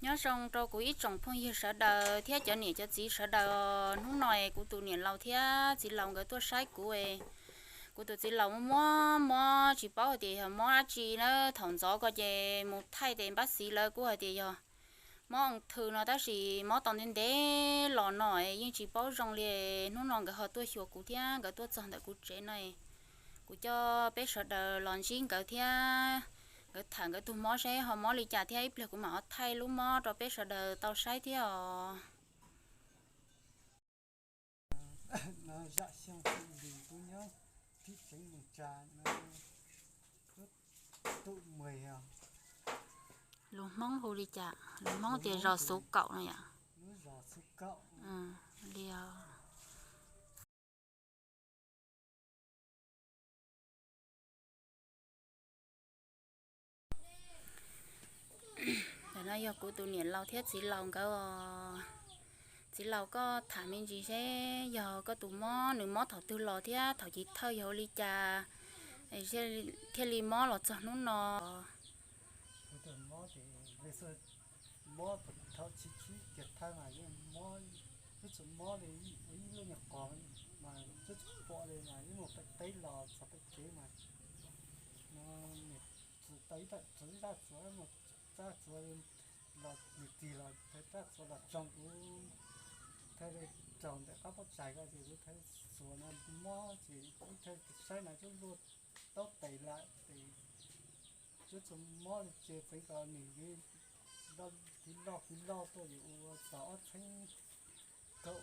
Nyob zoo rau kuv ib tsoom phooj ywg sawv daws thiab cov niam cov txiv sawv daws. Hnub no kuv tus niam laus thiab txiv laus nkawd tuaj saib kuv. Kuv tus txiv laus muaj mob mob tsis paub hais tias yog mob dab tsi na. Thaum ntxov ko ces mus thaij tes npab xiv lawv kuj hais tias yog mob ung thw no, tab sis mob tau ntev ntev los no yeej tsis paub zoo li. Hnub no nkawd ho tuaj xyuas kuv thiab nkawd tuaj txog ntawm kuv tsev no. Kuv coj peb sawv daws los ntsib nkawd thiab nkawd tham nkawd tus mob seb ho mob li cas thiab ib pliag kuv mam ho thaij lub mob rau peb sawv daws tau saib thiab os. Zam Xyooj Xim Lis, kuv nyob thib tseev Moos Tsa no. Lub tuam muag yog, lus Hmoob hu li cas? Lus Hmoob tias zos Xuv Kaum no yom. Lub zos Xuv Kaum li os. Ntawm no yog kuv tus niam laus thiab txiv laus nkawd os. Txiv laus, koj tham me ntsis seb yog koj tus mob nws mob thaum twg los thiab thaum chiv thawj yog ua li cas thiaj li mob los txog hnub no? Mob thaum chiv thawj mas yeej mob, twb tsis mob li ua ib lub nyuag qos mas twb tsis pom li mas ib mus pem teb los txog pem kev mas no, txog ib raj txuas, mus raj txuas los nws tig los thawj raj txuas los tsoo kuv, thawj li raug ntawm qab pob tsaig ko ces kuv thawj txuas no mob ces kuv thawj saib no twb luaj taub tes lawm ces twb tsis mob li ces txeev kom nws tiv loj tiv loj tuaj ces ua txog ob txheeb kaum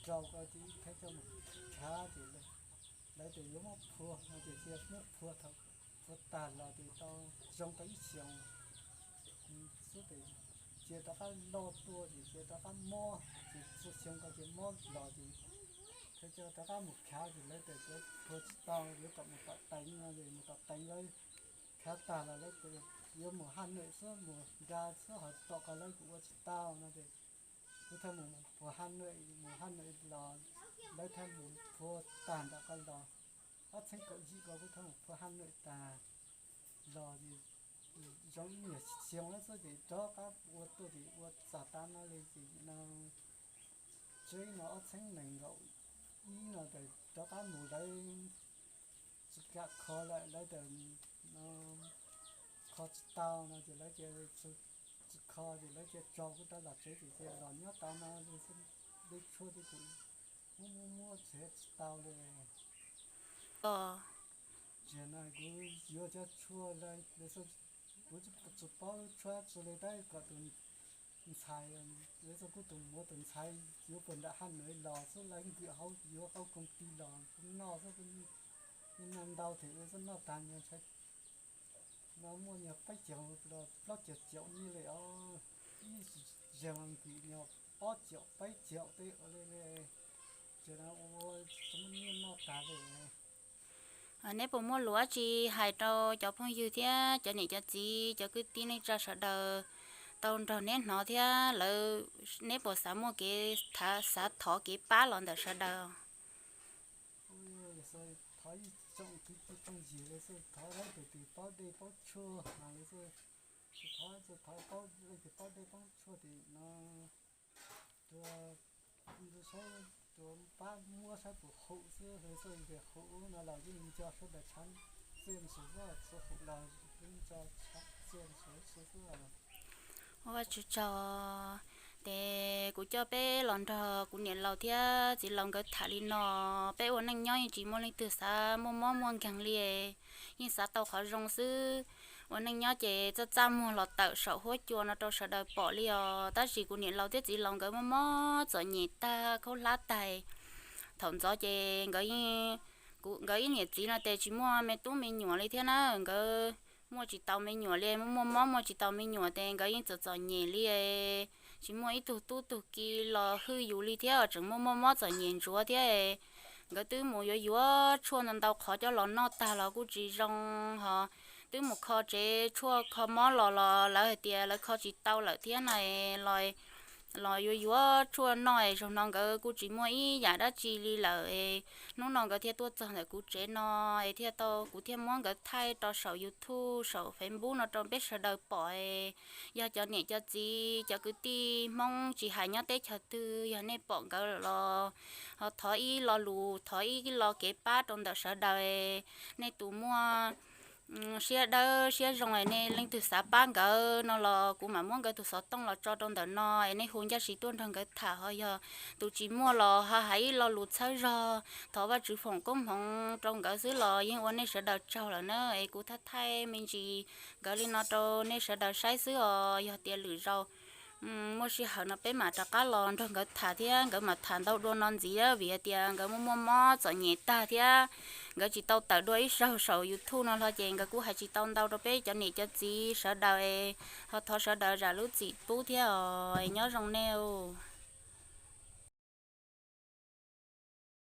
rau ko ces thawj coj mus khav ces lawv tias yuav muab phua no ces thiaj muab phua, phua tag los ces tau zoo tau ib xyoos xwb ces cia rov qab loj tuaj ces cia rov qab mob ces txhua xyoo ko ces mob los ces thawj coj rov qab mus khav ces lawv tias yuav phua tsis tau, yuav kom mus tom teev no ces mus tom teev lawv khav tag los lawv tias yuav mus Haj Nuam xwb, mus nra xwb ho tom qhov lawv kuj ua tsis tau no ces kuv thiaj mus phua Haj Nuam, mus Haj Nuam los lawv thiaj mus phua tag nrho ko los ob txheeb kaum yim ko kuv thiaj mus phua Haj Nuam tag los zoo ib nyuag xyoo xwb ces rov qab ua tuaj ces ua txog tav no li ces no tsev no ob txheeb nees nkaum ib no rov qab mus lawv tsis kam kho lawm, lawv tias kho tsis tau no ces lawv cia tsis kho ces lawv cia tso kuv rov los tsev ces cia los nyob tav no li xwb. Li tshuaj ces kuv muab muab muab tsev tsis tau li. Tiam no kuv yuav cov tshuaj li xwb, kuv tsis paub tshuaj tsi li tab kom tus ntxhais, li xwb kuv tus muam tus ntxhais yuav puag nram Haj Nuam los xwb, lawv nkwm hauv yuav hauv koom ti los kuv noj xwb, kuv noj ntau thiab li xwb, noj tag nyuag ntshai no muaj nyuag peb caug los plaub caug caum nyiaj li os, ib zaug nkwm nyuag ob caum peb caum tej ua li li, ces no ua tsis muaj nyiaj noj tag li. Neb puas muaj lus dab tsi hais rau cov phooj ywg thiab cov niam cov txiv cov kwv tij neej tsa sawv daws tau nrog neb hnov thiab lawv, neb puas xav muaj kev, xav thov kev pab los ntawm sawv daws? Thov ib tsoom kwv tij tsoom yig li xwb, thov leej twg twg paub dej paub tshuaj mas li xwb, thov leej twg paub dej paub tshuaj tim no, tus saib tus pab muab saib puas haum xwb, li xwb tias haum no los yeej nco sawv daws tshav txiaj ntswg xwb, tsis haum los yeej nco tshav txiaj ntswg xwb. Ua tsaug tsaug, ces kuv coj peb los nrog kuv niam laus thiab txiv laus nkawd tham li no. Peb ua neej nyob yeej tsis muaj leej twg xav muaj mob muaj nkeeg li, yeej xav tau qhov zoo xwb. Ua neej nyob ces txaj txaj muag los tawm saum huab cua no rau sawv daws pom li os. Tab sis kuv niam laus thiab txiv laus nkawd mob mob txom nyem tag khaub hlab tag. Thaum ntxov ces nkawd, kuv, nkawd ib niam txiv no ces tsis muaj me tub me nyuam li thiab na, nkawd muaj tsis tau me nyuam li, muaj mob muaj tsis tau me nyuam ces nkawd yeej txom txom nyem li. Tsis muaj ib tug tub tug ki los hwj yus li thiab, tseem muaj mob mob txom nyem ntsuav thiab. Nkawd twb mus yuav yuav tshuaj ntau ntau qhov coj los noj tag los kuj tsis zoo, ho twb mus kho tsev tshuaj kho mob los los lawv hais tias lawv kho tsis tau lawm thiab na, los los yuav yuav tshuaj noj es zaum no nkawd kuj tsis muaj ib yam dab tsi li lawm es hnub no nkawd thiaj tuaj txog ntawm kuv tsev no es thiaj tau kuv thiaj muab nkawd thaij rau saum YouTube saum Facebook no rau peb sawv daws pom es yog cov niam cov txiv cov kwv tij Hmoob tsis hais nyob teb chaws twg yog nej pom nkawd lawm los ho thov ib lo lus thov ib lo kev pab rau ntawm sawv daws es nej tus muaj siab dawb siab zoo es nej leej twg xav pab nkawd no los kuv mam muab nkawd tus xov tooj los tso rau ntawm no es nej hu ncaj si tuaj nrog nkawd tham ho yog tus tsis muaj los ho hais ib lo lus txhawb zog thov Vajtswv foom koob hmoov rau nkawd xwb los yeej ua nej sawv daws tsaug lawm na es kuv thaij thaij me ntsis nkawd li no rau nej sawv daws saib xwb os yog tias lwm zaus muaj sij hawm no peb mam rov qab los nrog nkawd tham thiab nkawd mam tham ntau dua no ntxiv vim hais tias nkawd muaj muaj mob txom nyem tag thiab nkawd tsis tau tawm dua ib zaug saum YouTube no los ces nkawd kuj hais tsis tau ntau rau peb cov niam cov txiv sawv daws es ho thov sawv daws zam lub txim pub thiab os nyob zoo nej.